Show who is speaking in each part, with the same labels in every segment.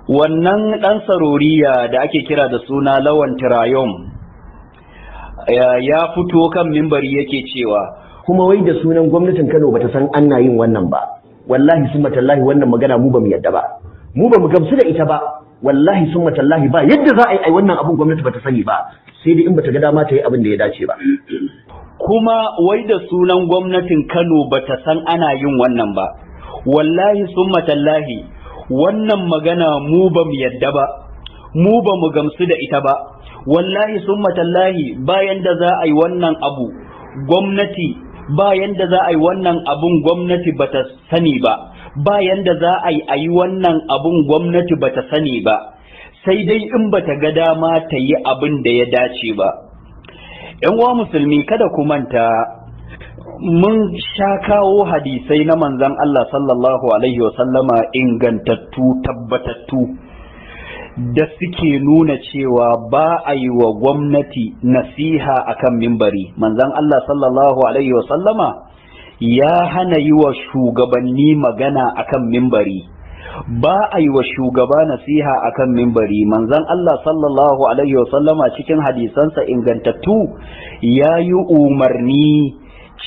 Speaker 1: Wannan ɗan saroriya da ake kira da suna Lawan Tirayom ya fito kan mimbari yake cewa,
Speaker 2: kuma wai da sunan gwamnatin Kano bata san ana yin wannan ba. Wallahi summa tallahi wannan magana mu bamu yadda ba, mu bamu gamsu da ita ba. Wallahi summa tallahi ba yadda za a yi wannan abun gwamnati bata sani ba, sai dai in bata ga dama ta yi abin da ya dace ba.
Speaker 1: Kuma wai da sunan gwamnatin Kano bata san ana yin wannan ba. Wallahi summa tallahi wannan magana mu bamu yadda ba, mu bamu gamsu da ita ba. Wallahi summa tallahi bayan da za a yi wannan abu gwamnati, bayan da za a yi wannan abun gwamnati bata sani ba, bayan da za a yi wannan abun gwamnati bata sani ba, sai dai in bata ga dama ta yi abin da ya dace ba. ‘Yan uwa musulmi, kada ku manta mun sha kawo hadisai na manzon Allah sallallahu alaihi wasallama ingantattu tabbatattu da suke nuna cewa ba a yi wa gwamnati nasiha akan mimbari. Manzon Allah sallallahu alaihi wasallama ya hana yi wa shugabanni magana akan mimbari, ba a yi wa shugaba nasiha akan mimbari. Manzon Allah sallallahu alaihi wasallama cikin hadisansa ingantattu ya yi umarni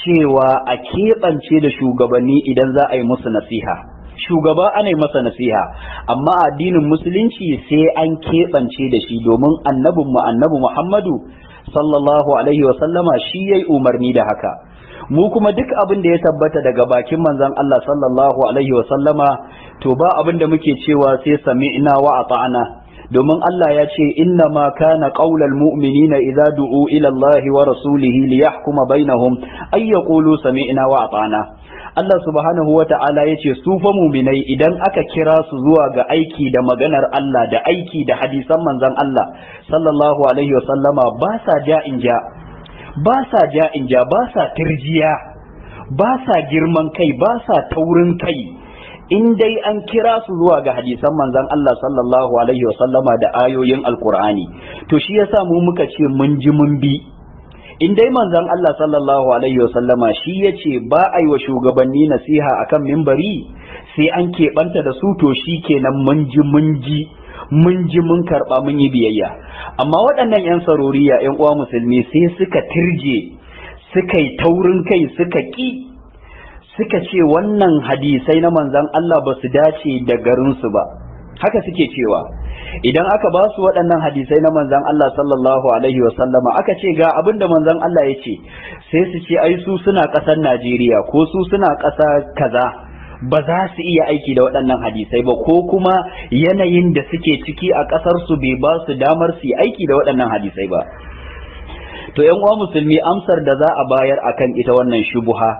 Speaker 1: cewa a keɓance da shugabanni idan za a yi musu nasiha. Shugaba ana yi masa nasiha, amma addinin musulunci sai an keɓance da shi, domin annabinmu annabi Muhammadu sallallahu alaihi wasallama shi ya yi umarni da haka. Mu kuma duk abin da ya tabbata daga bakin manzon Allah sallallahu alaihi wasallama, to ba abin da muke cewa sai sami'na wa ata'na, domin Allah ya ce inna ma kana qaulal mu'minina idza du'u ila Allah wa rasulihi liyahkuma bainahum ay yaqulu sami'na wa ata'na. Allah subhanahu wa ta'ala ya ce su fa muminai idan aka kira su zuwa ga aiki da maganar Allah da aiki da hadisan manzon Allah sallallahu alaihi wasallama, ba sa ja in ja, ba sa ja in ja, ba sa tirjiya, ba sa girman kai, ba sa taurin kai. In dai an kira su zuwa ga hadisan manzon Allah sallallahu alaihi wasallama da ayoyin Alkur'ani, to shi yasa mu muka ce mun ji mun bi. In dai manzon Allah sallallahu alaihi wasallama shi yace ba a yi wa shugabanni nasiha akan mimbari sai an keɓanta da su, to shi kenan mun ji mun ji mun ji mun karɓa mun yi biyayya. Amma waɗannan 'yan saroriya 'yan uwa musulmi sai suka tirje, suka yi taurin kai, suka ƙi, suka ce wannan hadisai na manzon Allah ba su dace da garinsu ba. Haka suke cewa idan aka ba su waɗannan hadisai na manzon Allah sallallahu alaihi wasallama, aka ce ga abin da manzon Allah ya ce, sai su ce ai su suna ƙasar Najeriya ko su suna ƙasa kaza, ba za su iya aiki da waɗannan hadisai ba, ko kuma yanayin da suke ciki a ƙasar su bai ba su damar su yi aiki da waɗannan hadisai ba. To ƴan uwa musulmi, amsar da za a bayar akan ita wannan shubuha,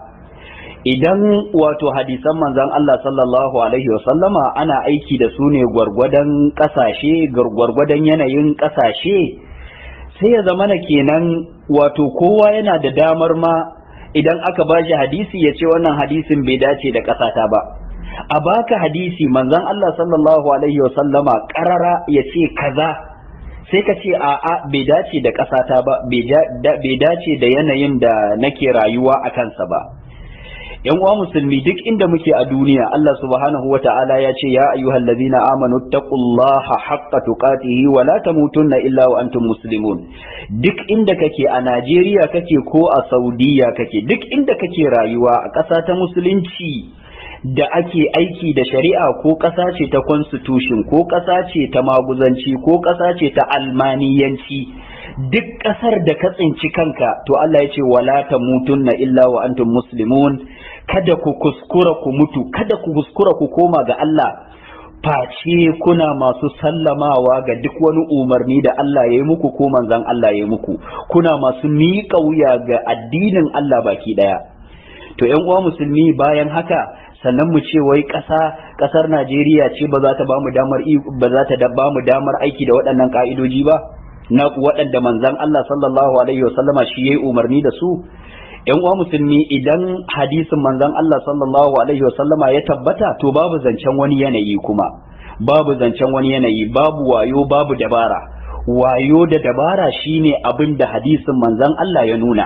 Speaker 1: idan wato hadisan manzon Allah sallallahu alaihi wasallama ana aiki da su ne gwargwadon ƙasashe, gwargwadon yanayin ƙasashe, sai ya zamana kenan wato kowa yana da damar ma idan aka ba shi hadisi ya ce wannan hadisin bai dace da ƙasata ba. A baka hadisi manzon Allah sallallahu alaihi wasallama ƙarara ya ce kaza, sai ka ce a'a bai dace da ƙasata ba, bai dace da yanayin da nake rayuwa a kansa ba. Yan uwa musulmi, duk inda muke a duniya, Allah subhanahu wa ta'ala ya ce ya ayyuhal ladzina amanu taqullaha haqqa tuqatihi wa la tamutunna illa wa antum muslimun. Duk inda kake, a Najeriya kake ko a Saudiya kake, duk inda kake rayuwa a ƙasa ta musulunci da ake aiki da shari'a, ko ƙasa ce ta constitution, ko ƙasa ce ta maguzanci, ko ƙasa ce ta almaniyanci, duk ƙasar da ka tsinci kanka, to Allah ya ce wala tamutunna illa wa antum muslimun. Kada ku kuskura ku mutu, kada ku kuskura ku koma ga Allah face kuna masu sallamawa ga duk wani umarni da Allah ya yi muku ko manzon Allah ya yi muku, kuna masu miƙa wuya ga addinin Allah baki ɗaya. To ƴan uwa musulmi, bayan haka sannan mu ce wai ƙasar Najeriya ce ba za ta ba mu damar ba za ta ba mu damar aiki da waɗannan ƙa'idoji ba na waɗanda manzon Allah sallallahu alaihi wasallama shi yayi umarni da su. Ƴan uwa musulmi, idan hadisin manzon Allah sallallahu alaihi wasallama ya tabbata, to babu zancen wani yanayi, kuma babu zancen wani yanayi, babu wayo, babu dabara. Wayo da dabara shine abin da hadisin manzon Allah ya nuna.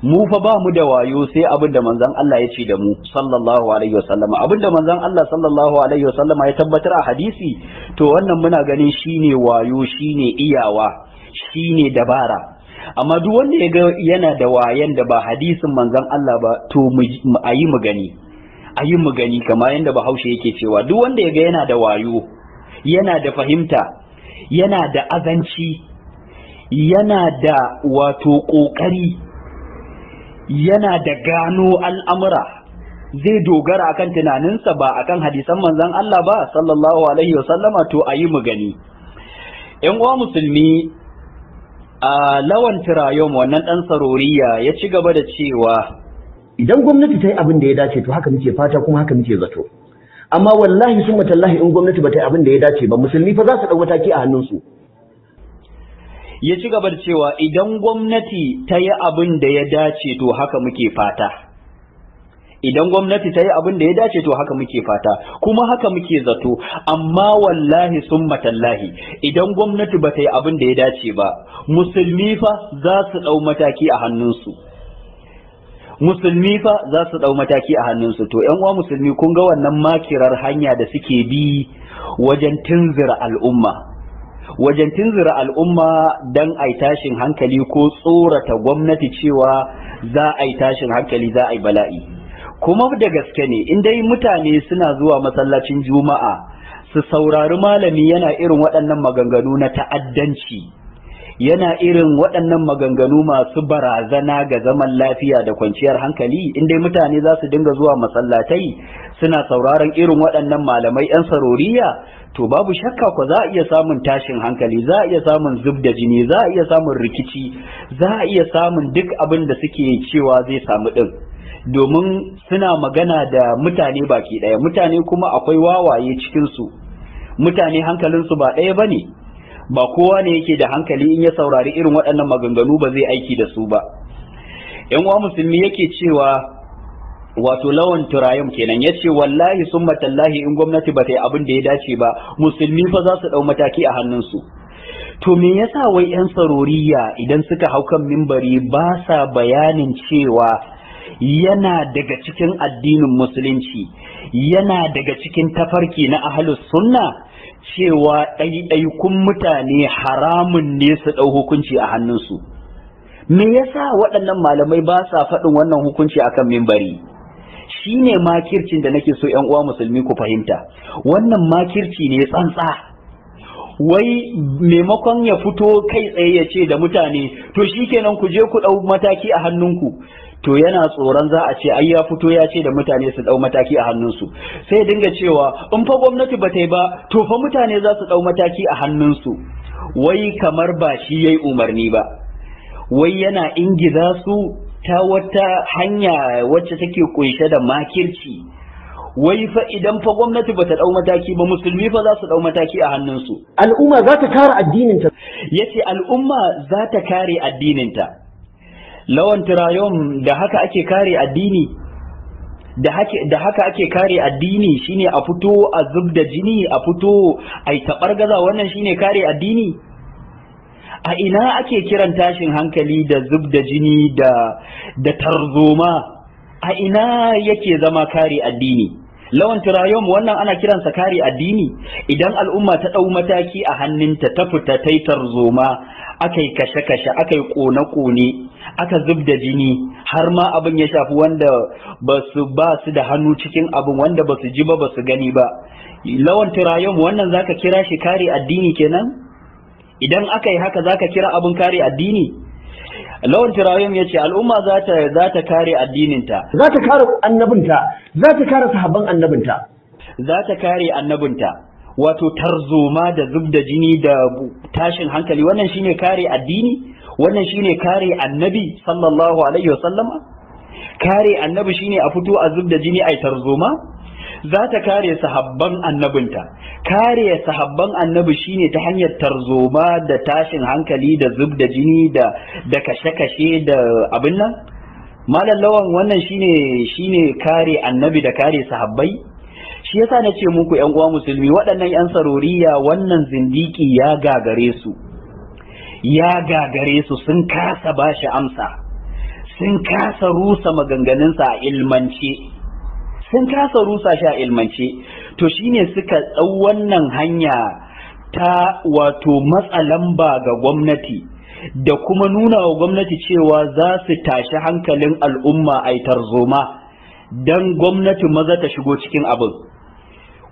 Speaker 1: Mu fa ba mu da wayo sai abin da manzon Allah ya ce da mu sallallahu alaihi wasallama. Abin da manzon Allah sallallahu alaihi wasallama ya tabbatar a hadisi, To wannan muna ganin shine wayo, shine iyawa, shine dabara. Amma duk wanda ya ga yana da wayan da ba hadisin manzon Allah ba, to ayi mu gani, ayi mu gani, kamar yanda Bahaushe yake cewa duk wanda ya ga yana da wayo, yana da fahimta, yana da azanci, yana da wato kokari, yana da gano al'amura, zai dogara akan tunaninsa ba akan hadisan manzon Allah ba sallallahu alaihi wasallama, to ayi mu gani. Ƴan uwa musulmi, a Lawan Tirayom wannan dan saroriya ya ci gaba da cewa
Speaker 2: idan gwamnati ta yi abin da ya dace to haka muke fata kuma haka muke zato. Amma wallahi summa tallahi in gwamnati ba ta yi abin da ya dace ba, musulmi fa za su ɗau mataki a hannunsu.
Speaker 1: Ya ci gaba da cewa idan gwamnati ta yi abin da ya dace to haka muke fata. Idan gwamnati ta yi abin da ya dace to haka muke fata kuma haka muke zato. Amma wallahi summa tallahi idan gwamnati ba ta yi abin da ya dace ba, musulmi fa za su ɗau mataki a hannunsu. Musulmi fa za su ɗau mataki a hannunsu. To ƴan uwa musulmi, kun ga wannan makirar hanya da suke bi wajen tunzura al'umma, wajen tunzura al'umma don a yi tashin hankali ko tsorata gwamnati cewa za a yi tashin hankali, za a yi bala'i. Kuma da gaske ne, in dai mutane suna zuwa masallacin juma'a su saurari malami yana irin waɗannan maganganu na ta'addanci, yana irin waɗannan maganganu masu barazana ga zaman lafiya da kwanciyar hankali, in dai mutane za su dinga zuwa masallatai suna sauraron irin waɗannan malamai 'yan saroriya, to babu shakka ko za a iya samun tashin hankali, za a iya samun zub da jini, za a iya samun rikici, za a iya samun duk abin da suke cewa zai samu ɗin. Domin suna magana da mutane baki ɗaya, mutane kuma akwai wawaye cikinsu, mutane hankalinsu ba ɗaya ba ne, ba kowa ne yake da hankali in ya saurari irin waɗannan maganganu ba zai aiki da su ba. ‘Yan uwa musulmi, yake cewa wato Lawan Turayum kenan ya ce wallahi summa tallahi in gwamnati ba ta yi abin da ya dace ba, musulmi fa za su ɗau mataki a hannunsu. To me yasa wai 'yan saroriya idan suka hau kan mimbari ba sa bayanin cewa yana daga cikin addinin musulunci, yana daga cikin tafarki na ahlus sunna cewa ɗaiɗaikun mutane haramun ne su ɗau hukunci a hannunsu? Me yasa waɗannan malamai ba sa faɗin wannan hukunci akan mimbari? Shine makircin da nake so ƴan uwa musulmi ku fahimta. Wannan makirci ne tsantsa. Wai maimakon ya fito kai tsaye ya ce da mutane to shikenan ku je ku ɗau mataki a hannunku, to yana tsoron za a ce ai ya fito ya ce da mutane su ɗau mataki a hannunsu, sai dinga cewa in fa gwamnati ba ta yi ba to fa mutane za su ɗau mataki a hannunsu. Wai kamar ba shi yayi umarni ba, wai yana ingiza su ta wata hanya wacce take kunshe da makirci. Wai fa idan fa gwamnati bata dau mataki ba, musulmi fa za su dau mataki a hannunsu.
Speaker 2: Al'umma za ta kare addininta.
Speaker 1: Yace al'umma za ta kare addininta. Lawan Turayom, da haka ake kare addini? Da haka ake kare addini shine a fito a zub da jini, a fito a yi taɓargaza, wannan shine kare addini? A ina ake kiran tashin hankali da zub da jini da tarzoma? A ina yake zama kare addini? Lawan Turayom, wannan ana kiransa kare addini? Idan al'umma ta ɗau mataki a hannunta, ta fita ta yi tarzoma, aka yi kashe-kashe, aka yi ƙone-ƙone, aka zub da jini, har ma abin ya shafi wanda ba su da hannu cikin abin, wanda ba su ji ba, ba su gani ba. Lawan Turayom, wannan zaka kira shi kare addini kenan? Idan aka yi haka zaka kira abin kare addini? Lawan Turayom ya ce al'umma za ta kare addininta,
Speaker 2: za ta kare annabinta, za ta kare sahabban annabinta,
Speaker 1: za ta kare annabinta. Wato tarzoma da zub da jini da tashin hankali, wannan shine kare addini? Wannan shine kare annabi sallallahu alaihi wasallama? Kare annabi shine a fito a zub da jini ai tarzoma? Za ta kare sahabban annabinta. Kare sahabban annabi shine ta hanyar tarzoma da tashin hankali da zub da jini da kashe-kashe da abin nan? Malam Lawan, wannan shine kare annabi da kare sahabbai? Shi yasa na ce muku ƴan uwa musulmi, waɗannan ƴan saroriya, wannan zindiki ya gagare su, ya gagare su, sun kasa bashi amsa, sun kasa rusa maganganunsa a ilmance, sun kasa rusa shi a ilmance. To shine suka ɗau wannan hanya ta wato matsa lamba ga gwamnati da kuma nuna wa gwamnati cewa za su tashi hankalin al'umma a tarzoma don gwamnati maza ta shigo cikin abin.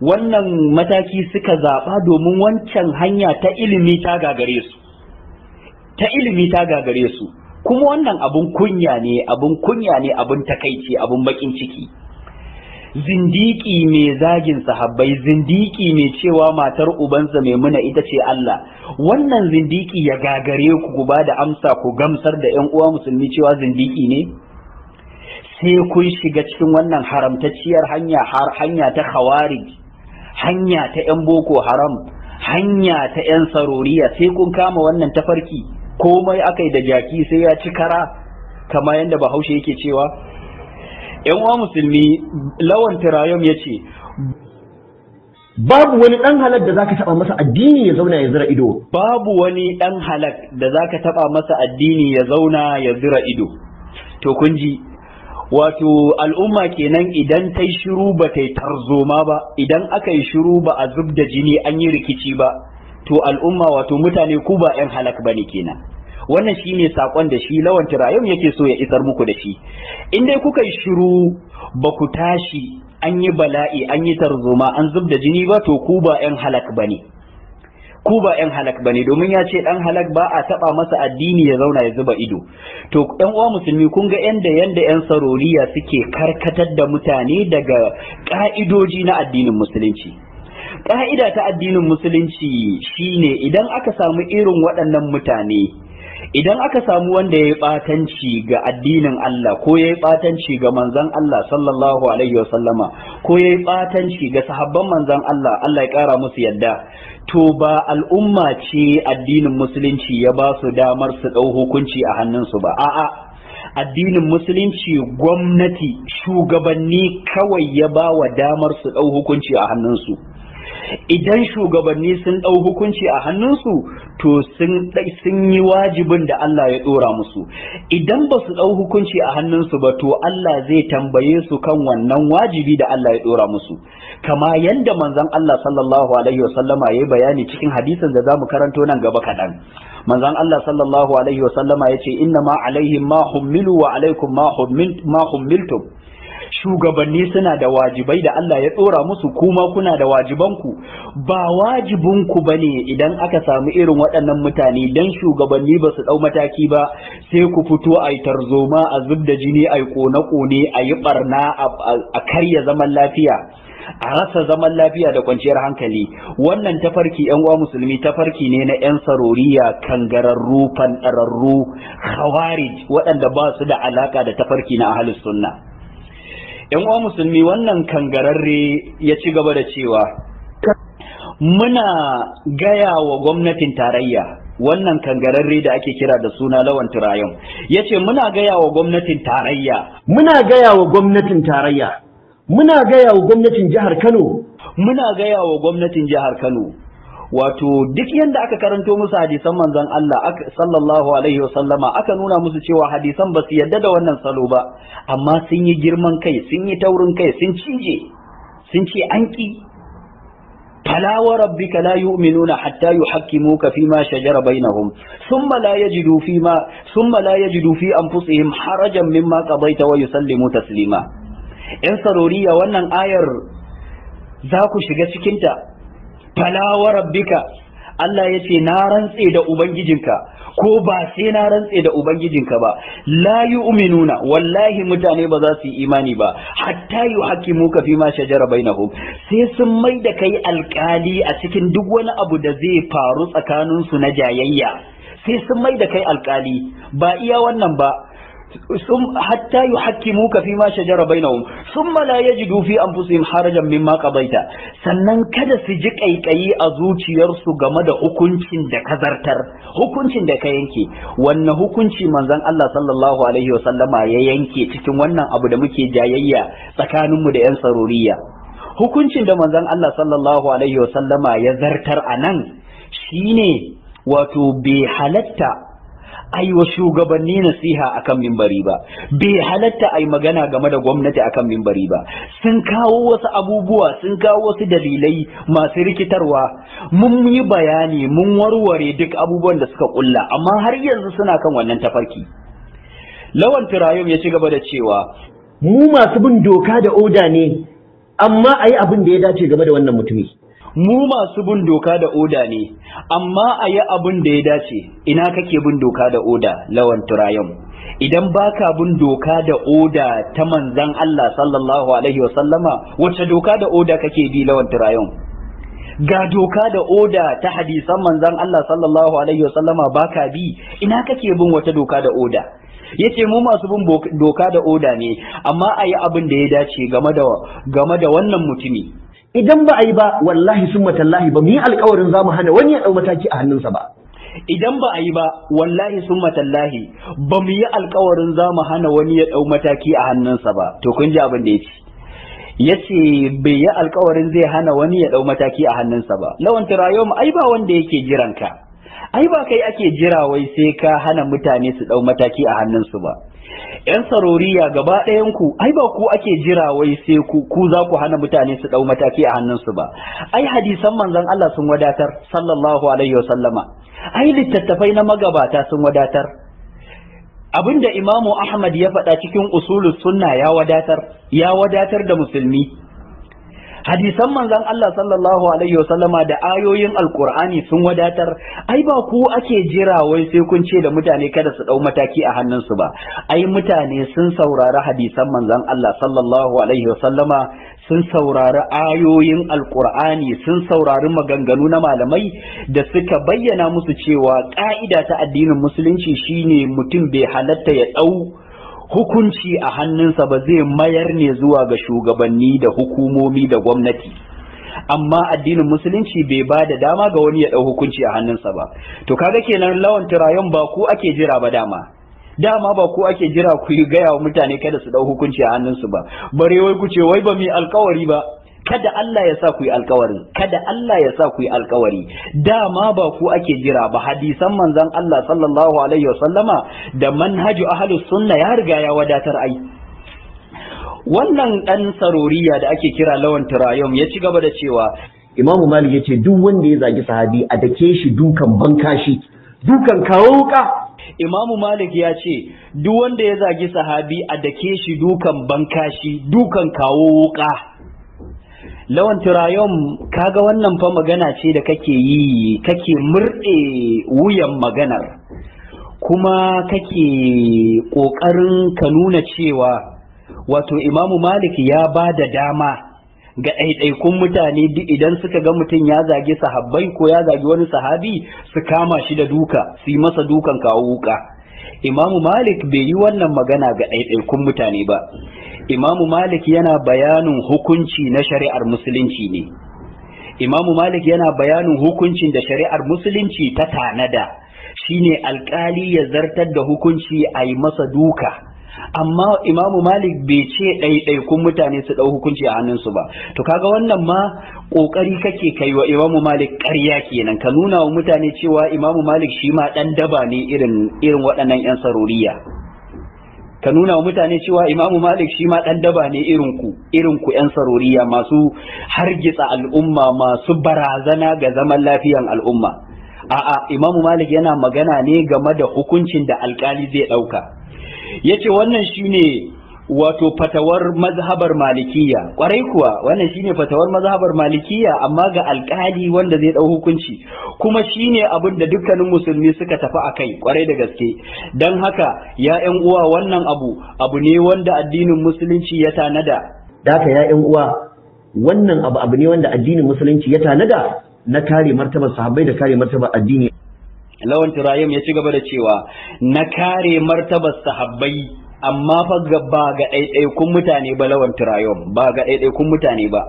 Speaker 1: Wannan mataki suka zaɓa domin wancan hanya ta ilimi ta gagare su, ta ilimi ta gagare su. Kuma wannan abun kunya ne, abun kunya ne, abun takaici, abun bakin ciki. Zindiki mai zagin sahabbai, zindiki mai cewa matar ubansa Maimuna ita ce Allah, wannan zindiki ya gagare ku ku ba da amsa ku gamsar da ƴan uwa musulmi cewa zindiki ne. Sai kun shiga cikin wannan haramtacciyar hanya, har hanya ta khawarij, hanya ta ƴan boko haram, hanya ta ƴan saroriya, sai kun kama wannan tafarki. Komai akai da jaki sai ya ci kara, kama yadda Bahaushe yake cewa. Yan uwa musulmi, Lawan Tirayom ya ce
Speaker 2: babu wani dan halak da zaka taba masa addini ya zauna ya zira ido.
Speaker 1: Babu wani dan halak da zaka taba masa addini ya zauna ya zira ido. To kun ji, wato al'umma kenan idan ta yi shiru ba ta yi tarzoma ba, idan aka yi shiru ba a zub da jini an yi rikici ba, to al'umma wato mutane ku ba 'yan halak bane kenan. Wannan shine sakon da shi Lawan Tirayom yake so ya isar muku da shi. In dai kuka yi shiru ba ku tashi an yi bala'i an yi tarzoma an zub da jini ba, to ku ba 'yan halak bane, ku ba 'yan halak bane. Domin ya ce dan halak ba a taba masa addini ya zauna ya zuba ido. To ƴan uwa musulmi, kun ga yanda 'yan saroriya suke karkatar da mutane daga ka'idoji na addinin musulunci. Ka'ida ta addinin musulunci shine idan aka samu irin waɗannan mutane, idan aka samu wanda ya yi ɓatanci ga addinin Allah, ko ya yi ɓatanci ga manzon Allah sallallahu alaihi wasallama, ko ya yi ɓatanci ga sahabban manzon Allah, Allah ya ƙara musu yadda, to ba al'umma ce addinin musulunci ya ba su damar su ɗau hukunci a hannunsu ba. A'a, addinin musulunci gwamnati, shugabanni kawai ya ba wa damar su ɗau hukunci a hannunsu. Idan shugabanni sun ɗau hukunci a hannunsu, to sun yi wajibin da Allah ya ɗora musu. Idan ba su ɗau hukunci a hannunsu ba, to Allah zai tambaye su kan wannan wajibi da Allah ya ɗora musu. Kama yanda manzon Allah sallallahu alaihi wasallama ya yi bayani cikin hadisin da zamu karanto nan gaba kaɗan. Manzon Allah sallallahu alaihi wasallama ya ce inna ma alaihim ma hummilu wa alaikum ma hummiltum. Shugabanni suna da wajibai da Allah ya ɗora musu, kuma kuna da wajibanku. Ba wajibinku ba ne idan aka samu irin waɗannan mutane dan shugabanni ba su ɗau mataki ba sai ku fito a yi tarzoma, a zub da jini, a yi ƙone-ƙone, a yi ɓarna, a karya zaman lafiya, a rasa zaman lafiya da kwanciyar hankali. Wannan tafarki ƴan uwa musulmi tafarki ne na ƴan saroriya, kangararru, fanɗararru, khawarij, waɗanda ba su da alaka da tafarki na ahlus sunna. ‘Yan uwa musulmi, wannan kangararre ya ci gaba da cewa muna gaya wa gwamnatin tarayya. Wannan kangararre da ake kira da suna Lawan Tirayom ya ce muna gaya wa gwamnatin tarayya,
Speaker 2: muna gaya wa gwamnatin tarayya, muna gaya wa gwamnatin jihar Kano,
Speaker 1: muna gaya wa gwamnatin jihar Kano. Wato duk yanda aka karanto musu hadisan manzon Allah sallallahu alaihi wasallama, aka nuna musu cewa hadisan ba su yadda da wannan salo ba, amma sun yi girman kai, sun yi taurin kai, sun cije, sun ce an ki. Fala wa rabbika la yu'minuna hatta yuhakkimuka fima shajara bainahum thumma la yajidu fima thumma la yajidu fi anfusihim harajan mimma qadaita wa yusallimu taslima. Yan saroriya, wannan ayar za ku shiga cikinta. Fala wa rabbika, Allah ya ce na rantse da ubangijinka, ko ba sai na rantse da ubangijinka ba, la yu'minuna, wallahi mutane ba za su yi imani ba hatta yuhaqqimuka fi ma shajara bainahum, sai sun mai da kai alkali a cikin duk wani abu da zai faru tsakanin su na jayayya, sai sun mai da kai alkali. Ba iya wannan ba, hatta yuhakkimuka fi ma shajara bainahum thumma la yajidu fi anfusihim harajan mimma qadaita. Sannan kada su ji kaikayi a zuciyarsu game da hukuncin da ka zartar, hukuncin da ka yanke. Wannan hukunci manzon Allah sallallahu alaihi wasallama ya yanke cikin wannan abu da muke jayayya tsakaninmu da yan saruriya. Hukuncin da manzon Allah sallallahu alaihi wasallama ya zartar anan shine wato bai halatta ai wa shugabanni nasiha akan mimbari ba, bai halatta ai magana game da gwamnati akan mimbari ba. Sun kawo wasu abubuwa, sun kawo wasu dalilai masu rikitarwa. Mun yi bayani, mun warware duk abubuwan da suka kulla, amma har yanzu suna kan wannan tafarki. Lawan Turayum ya ci gaba da cewa
Speaker 2: mu masu bin doka da oda ne, amma ayi abin da ya dace game da wannan mutumi.
Speaker 1: Mu masu bin doka da oda ne, amma a yi abin da ya dace. Ina kake bin doka da oda, Lawan Turayum? Idan baka bin doka da oda ta manzan Allah sallallahu alaihi wasallama, wace doka da oda kake bi, Lawan Turayum? Ga doka da oda ta hadisan manzan Allah sallallahu alaihi wasallama baka bi, ina kake bin wata doka da oda? Yace mu masu bin doka da oda ne, amma a yi abin da ya dace game da wannan mutumi.
Speaker 2: Idan ba a yi ba, wallahi summa tallahi ba mu yi alƙawarin za mu hana wani ya ɗau mataki a hannunsa ba.
Speaker 1: Idan ba a yi ba, wallahi summa tallahi ba mu yi alƙawarin za mu hana wani ya ɗau mataki a hannunsa ba. To kun ji abin da ya ce. Ya ce bai yi alƙawarin zai hana wani ya ɗau mataki a hannunsa ba. Lawan Turayum, ai ba wanda yake jiran ka. Ai ba kai ake jira wai sai ka hana mutane su ɗau mataki a hannunsu ba. Yan saroriya gaba ɗayan ku, ai ba ku ake jira wai sai ku za ku hana mutane su ɗau mataki a hannunsu ba. Ai hadisan manzon Allah sun wadatar sallallahu alaihi wasallama. Ai littattafai na magabata sun wadatar. Abinda Imamu Ahmad ya faɗa cikin usulus sunna ya wadatar, ya wadatar da musulmi. Hadisan manzon Allah sallallahu alaihi wasallama da ayoyin Alkur'ani sun wadatar. Ai ba ku ake jira wai sai kun ce da mutane kada su dau mataki a hannunsu ba. Ai mutane sun saurari hadisan manzon Allah sallallahu alaihi wasallama, sun saurari ayoyin Alkur'ani, sun saurari maganganu na malamai da suka bayyana musu cewa ka'ida ta addinin musulunci shine mutum bai halatta ya dau hukunci a hannunsa ba, zai mayar ne zuwa ga shugabanni da hukumomi da gwamnati. Amma addinin musulunci bai ba da dama ga wani ya ɗau hukunci a hannunsa ba. To kaga kenan Lawan Turayum ba ku ake jira ba dama. Dama ba ku ake jira ku yi gaya wa mutane kada su ɗau hukunci a hannunsu ba. Bare wai ku ce wai ba mu yi alkawari ba. Kada Allah ya sa ku yi alkawarin, kada Allah ya sa ku yi alkawari. Dama ba ku ake jira ba. Hadisan manzon Allah sallallahu alaihi wasallama da manhaju ahlus sunna ya riga ya wadatar. Ai wannan dan saroriya da ake kira Lawan Turayum ya ci gaba da cewa
Speaker 2: Imamu Malik yace duk wanda ya zagi sahabi a dake shi dukan bankashi, dukan kawo wuka.
Speaker 1: Imamu Malik ya ce duk wanda ya zagi sahabi a dake shi dukan bankashi, dukan kawo wuka. Lawan Turayum, kaga wannan fa magana ce da kake yi, kake murɗe wuyan maganar, kuma kake ƙoƙarin ka nuna cewa wato Imamu Malik ya ba da dama ga ɗaiɗaikun mutane duk idan suka ga mutum ya zagi sahabbai ko ya zagi wani sahabi su kama shi da duka, su yi masa dukan kawo wuka. Imamu Malik bai yi wannan magana ga ɗaiɗaikun mutane ba. Imamu Malik yana bayanin hukunci na shari'ar musulunci ne. Imamu Malik yana bayanin hukuncin da shari'ar musulunci ta tanada, shine alkali ya zartar da hukunci a yi masa duka. Amma Imamu Malik bai ce ɗaiɗaikun mutane su ɗau hukunci a hannunsu ba. To kaga wannan ma ƙoƙari kake kai wa Imamu Malik ƙarya kenan, ka nuna wa mutane cewa Imamu Malik shi ma ɗan daba ne irin waɗannan 'yan saroriya. Ka nuna wa mutane cewa Imamu Malik shi ma ɗan daba ne irin ku 'yan saroriya masu hargitsa al'umma, masu barazana ga zaman lafiyan al'umma. A'a, Imamu Malik yana magana ne game da hukuncin da alkali zai ɗauka. Yace wannan shine wato fatawar mazhabar Malikiya. Kwarai kuwa wannan shine fatawar mazhabar Malikiya, amma ga alkali wanda zai dau hukunci, kuma shine abin da dukkanin musulmi suka tafi akai kwarai da gaske. Dan haka ya ƴan uwa, wannan abu ne wanda addinin musulunci ya tanada.
Speaker 2: Da haka ya ƴan uwa, wannan abu ne wanda addinin musulunci ya tanada na kare martabar sahabbai da kare martabar addini.
Speaker 1: Lawan Turayum ya ci gaba da cewa na kare martabar sahabbai, amma fa ba ga ɗaiɗaikun mutane ba. Lawan Turayum, ba ga ɗaiɗaikun mutane ba.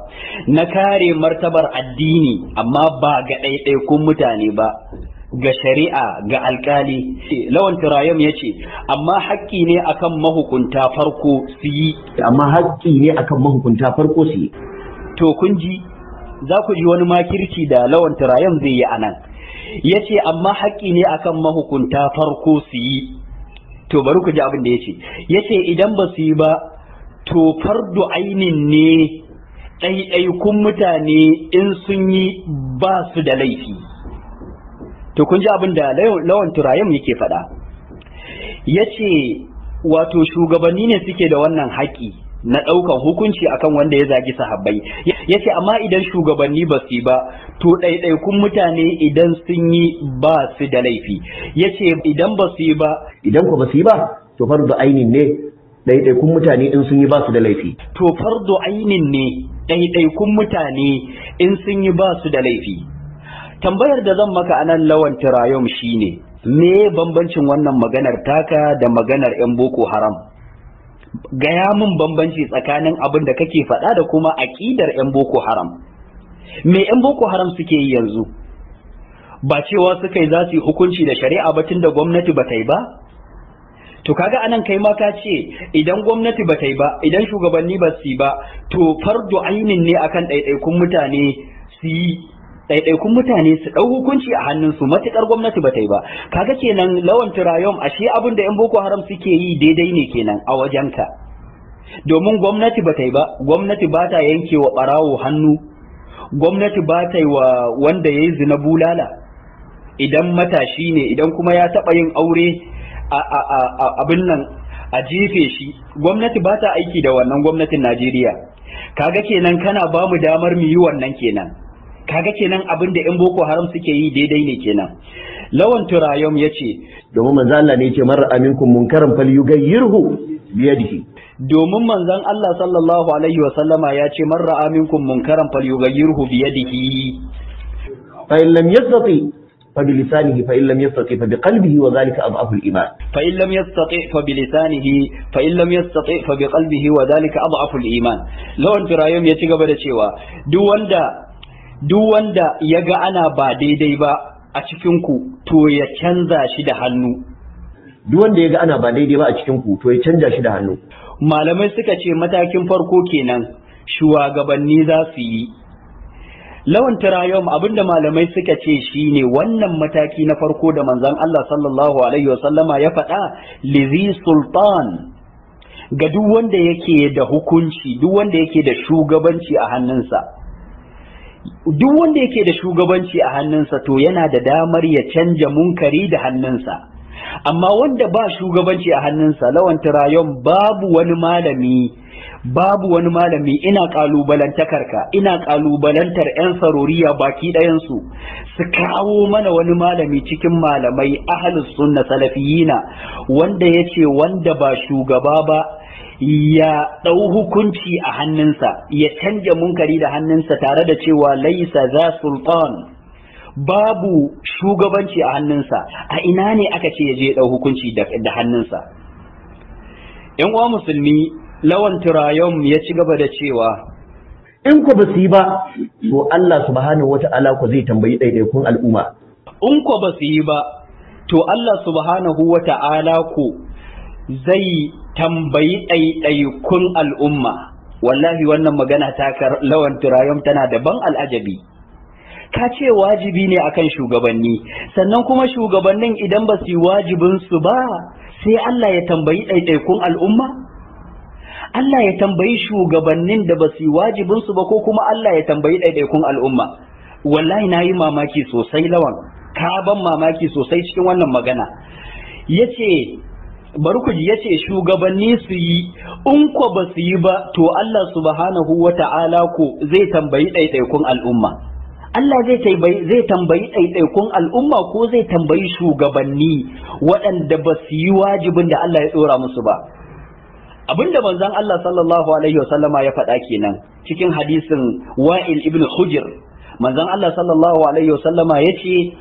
Speaker 1: Na kare martabar addini, amma ba ga ɗaiɗaikun mutane ba, ga shari'a, ga alkali. Lawan Turayum ya ce amma haƙƙi ne akan mahukunta farko su yi.
Speaker 2: Amma haƙƙi ne akan mahukunta farko su yi.
Speaker 1: To kun ji, za ku ji wani makirci da Lawan Turayum zai yi anan. Yace amma haƙƙi ne akan mahukunta farko su yi. To bari ku ji abin da yace. Yace idan ba su yi ba to fardu ainin ne ɗaiɗaikun mutane in sun yi ba su da laifi. To kun ji abin da Lawan Turayim yake faɗa. Yace wato shugabanni ne suke da wannan haƙƙi na ɗaukan hukunci akan wanda ya zagi sahabbai. Yace amma idan shugabanni ba su yi ba to ɗaiɗaikun mutane idan sun yi ba su da laifi. Yace idan ba su yi ba,
Speaker 2: idan ko ba su yi ba to fardu ainin ne ɗaiɗaikun mutane in sun yi ba su da laifi.
Speaker 1: To fardu ainin ne ɗaiɗaikun mutane in sun yi ba su da laifi. Tambayar da zan maka anan Lawan Turayom shine, me bambancin wannan maganar taka da maganar 'yan Boko Haram? Gaya min bambanci tsakanin abin da kake faɗa da kuma aƙidar 'yan Boko Haram. Me 'yan Boko Haram suke yi yanzu? Ba cewa suka yi za su yi hukunci da shari'a ba tunda gwamnati ba ta yi ba? To kaga anan kai ma ka ce idan gwamnati ba ta yi ba, idan shugabanni ba su yi ba, to fardu ainin ne akan ɗaiɗaikun mutane su yi, ɗaiɗaikun mutane su ɗau hukunci a hannunsu matuƙar gwamnati ba ta yi ba. Kaga kenan Lawan Turayom, ashe abin da 'yan Boko Haram suke yi daidai ne kenan a wajenka. Domin gwamnati ba ta yi ba, gwamnati ba ta yanke wa ɓarawo hannu, gwamnati ba ta yi wa wanda ya yi zina bulala idan matashi ne, idan kuma ya taɓa yin aure abin nan a jefe shi. Gwamnati ba ta aiki da wannan, gwamnatin Najeriya. Kaga kenan kana ba mu damar mu yi wannan kenan. Kaga kenan abin da 'yan Boko Haram suke yi daidai ne kenan. Lawan Turayom ya ce,
Speaker 2: domin manzo Allah ne ya ce man ra'a minkum munkaran falyughayyirhu biyadihi.
Speaker 1: Domin manzon Allah sallallahu alaihi wa sallama ya ce man ra'a minkum munkaran falyughayyirhu biyadihi.
Speaker 2: Fa in lam yastati fa bilisanihi, fa in lam yastati fa biqalbihi, wa dhalika adhafu al-iman.
Speaker 1: Fa in lam yastati fa bilisanihi, fa in lam yastati fa biqalbihi, wa dhalika adhafu al-iman. Lawan Turayom ya ci gaba da cewa duk wanda ya ga ana ba daidai ba a cikinku to ya canza shi da hannu.
Speaker 2: Duk wanda ya ga ana ba daidai ba a cikinku to ya canja shi da hannu.
Speaker 1: Malamai suka ce matakin farko kenan shugabanni za su yi. Lawan Turayom, abinda malamai suka ce shine wannan mataki na farko da manzon Allah sallallahu alaihi wasallama ya faɗa lizi sultan, ga duk wanda yake da hukunci, duk wanda yake da shugabanci a hannunsa. Duk wanda yake da shugabanci a hannunsa to yana da damar ya canja munkari da hannunsa. Amma wanda ba shugabanci a hannunsa, Lawan Turayom, babu wani malami, babu wani malami, ina kalubalantakarka, ina kalubalantar 'yan saroriya baki ɗayansu su kawo mana wani malami cikin malamai ahlus sunna salafiyina wanda ya ce wanda ba shugaba ba ya ɗau hukunci a hannunsa, ya canja munkari da hannunsa, tare da cewa laisa za sultan, babu shugabanci a hannunsa. A ina ne aka ce ya je ya ɗau hukunci da hannunsa? ‘Yan uwa musulmi, Lawan Turayom ya ci gaba da cewa
Speaker 2: in ku ba su yi ba to Allah subhanahu wata'ala ku zai tambayi ɗaiɗaikun al'umma.
Speaker 1: In ku ba su yi ba to Allah subhanahu wata'ala ku zai tambayi ɗaiɗaikun al'umma. Wallahi wannan magana ta Lawan Turayom tana da ban al'ajabi. Ka ce wajibi ne akan shugabanni, sannan kuma shugabannin idan ba su yi wajibinsu ba sai Allah ya tambayi ɗaiɗaikun al'umma? Allah ya tambayi shugabannin da ba su yi wajibinsu ba, ko kuma Allah ya tambayi ɗaiɗaikun al'umma? Wallahi na yi mamaki sosai Lawan, ka ban mamaki sosai cikin wannan magana. Yace bari ku ji, yace shugabanni su yi, in ko ba su yi ba to Allah subhanahu wata'ala ko zai tambayi ɗaiɗaikun al'umma. Allah zai tambayi ɗaiɗaikun al'umma ko zai tambayi shugabanni waɗanda ba su yi wajibin da Allah ya ɗora musu ba? Abinda manzon Allah sallallahu alaihi wasallama ya faɗa kenan cikin hadisin Wa'il ibn Hujr. Manzon Allah sallallahu alaihi wasallama yace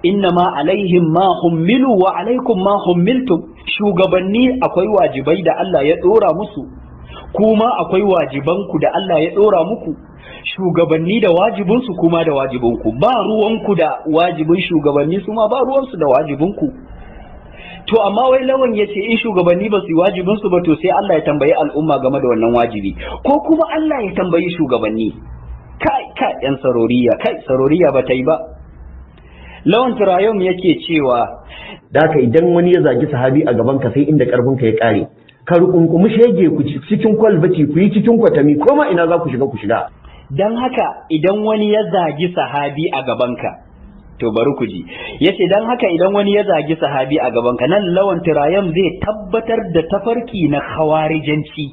Speaker 1: innama alaihim ma hummilu wa alaikum ma hummiltum. Shugabanni akwai wajibai da Allah ya ɗora musu, kuma akwai wajibanku da Allah ya ɗora muku. Shugabanni da wajibinsu, kuma da wajibinku. Ba ruwanku da wajibin shugabanni, su ma ba ruwansu da wajibinku. To amma wai Lawan ya ce in shugabanni ba su yi wajibinsu ba to sai Allah ya tambayi al'umma game da wannan wajibi, ko kuma Allah ya tambayi shugabanni. Kai kai yan saroriya, kai saroriya ba ta yi ba. Lawan Turayom yake cewa
Speaker 2: da haka idan wani ya zagi sahabi a gaban ka sai inda karfin ka ya kare, ka rukunkumi shege ku cikin kwalbati, ku yi cikin kwatami, ko ma ina za ku shiga ku shiga.
Speaker 1: Dan haka idan wani ya zagi sahabi a gaban ka, to bari ku ji, yace dan haka idan wani ya zagi sahabi a gaban ka, nan Lawan Turayom zai tabbatar da tafarki na khawarijanci.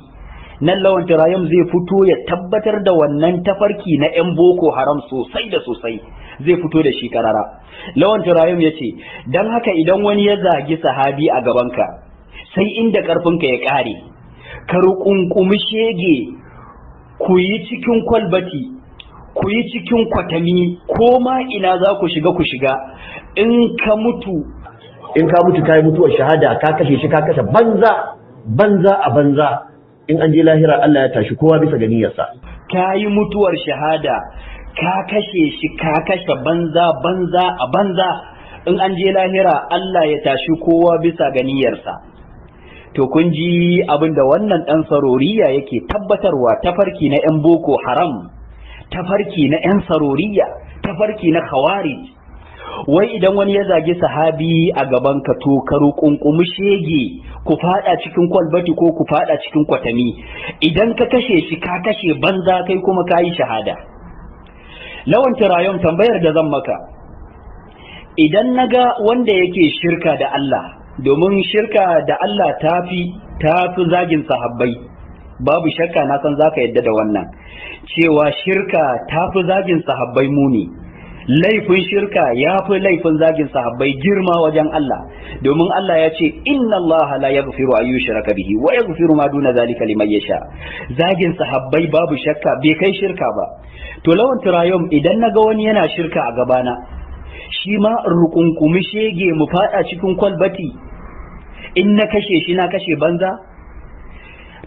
Speaker 1: Nan Lawan Turayom zai fito ya tabbatar da wannan tafarki na 'yan Boko Haram sosai da sosai, zai fito da shi karara. Lawan Turayom ya ce don haka idan wani ya zagi sahabi a gabanka sai inda karfinka ya kare, ka rukunkumi shege, ku yi cikin kwalbati, ku yi cikin kwatami, ko ma ina za ku shiga ku shiga. In ka mutu,
Speaker 2: in ka mutu kai mutuwar shahada, ka kashe shi, ka kashe banza banza a banza. In an je lahira Allah ya tashi kowa bisa ga niyyarsa.
Speaker 1: Ka yi mutuwar shahada, ka kashe shi, ka kashe banza banza a banza. In an je lahira Allah ya tashi kowa bisa ga niyyarsa. To kun ji abin da wannan ɗan saroriya yake tabbatarwa, tafarki na 'yan Boko Haram, tafarki na 'yan saroriya, tafarki na khawarij. Wai idan wani ya zagi sahabi a gaban ka, to ka rukunkumi shege, ku fada cikin kwalbati ko ku fada cikin kwatami. Idan ka kashe shi ka kashe banza, kai kuma ka yi shahada. Lawan Turayom, tambayar da zan maka, idan naga wanda yake shirka da Allah, domin shirka da Allah tafi zagin sahabbai, babu shakka na san zaka yadda da wannan, cewa shirka tafi zagin sahabbai muni. Laifin shirka ya fi laifin zagin sahabbai girma wajen Allah, domin Allah ya ce inna Allah la yaghfiru an yushraka bihi wa yaghfiru ma duna zalika liman yasha. Zagin sahabbai babu shakka bai kai shirka ba. To Lawan Turayom, idan naga wani yana shirka a gabana, shi ma rukunkumi shege mu fada cikin kwalbati, in na kashe shi na kashe banza.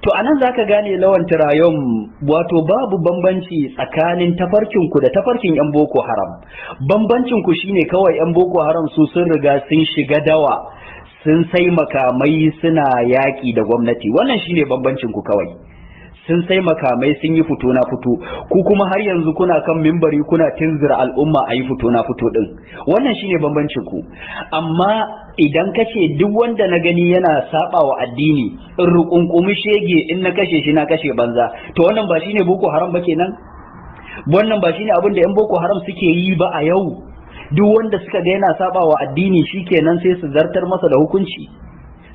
Speaker 1: To anan zaka gane Lawan Turayom, wato babu bambanci tsakanin tafarkin ku da tafarkin yan Boko Haram. Bambancin ku shine kawai yan Boko Haram su sun riga sun shiga dawa, sun sai makamai, suna yaƙi da gwamnati. Wannan shine bambancin ku kawai. Sun sai makamai, sun yi fito na fito. Ku kuma har yanzu kuna kan mimbari kuna tunzura al'umma a yi fito na fito din. Wannan shine bambancin ku. Amma idan kace duk wanda na gani yana saba wa addini in rukunkumi shege, in na kashe shi na kashe banza, to wannan ba shine Boko Haram ba kenan? Wannan ba shine abin da yan Boko Haram suke yi ba a yau? Duk wanda suka ga yana saba wa addini shikenan sai su zartar masa da hukunci,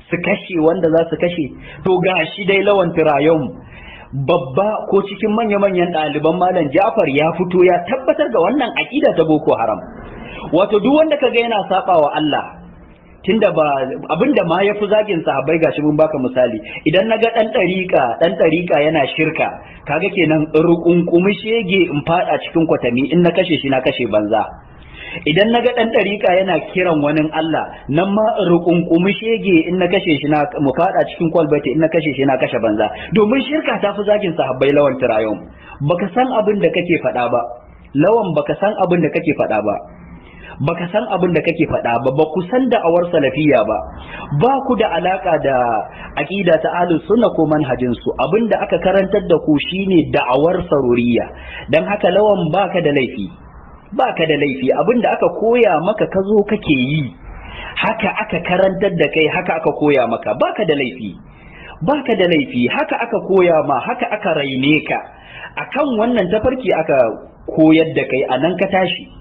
Speaker 1: su kashe wanda za su kashe. To gashi dai Lawan Turayom, babba ko cikin manya-manyan ɗaliban Malam Jafar, ya fito ya tabbatar da wannan aƙida ta Boko Haram. Wato duk wanda kaga yana saba wa Allah, tunda ba abinda ma yafi zagin sahabbai, gashi mun baka misali, idan naga dan ɗariƙa yana shirka, kaga kenan rukunkumi shege in fada cikin kwatami, in na kashe shi na kashe banza. Idan naga dan ɗariƙa yana kiran wani Allah, nan ma rukunkumi shege, in na kashe shi na mu fada cikin kwalbati, in na kashe shi na kashe banza. Domin shirka ta fi zagin sahabbai. Lawan Turayom, baka san abin da kake faɗa ba. Lawan, baka san abin da kake faɗa ba. Baka san abin da kake faɗa ba, ba ku san da'awar salafiya ba, ba ku da alaka da aqida ta ahlus sunna ko manhajin su. Abin da aka karantar da ku shine da'awar saruriya. Dan haka Lawan, baka da laifi, baka da laifi. Abin da aka koya maka ka zo kake yi, haka aka karantar da kai, haka aka koya maka, baka da laifi, baka da laifi. Haka aka koya ma, haka aka raine ka akan wannan tafarki, aka koyar da kai, anan ka tashi.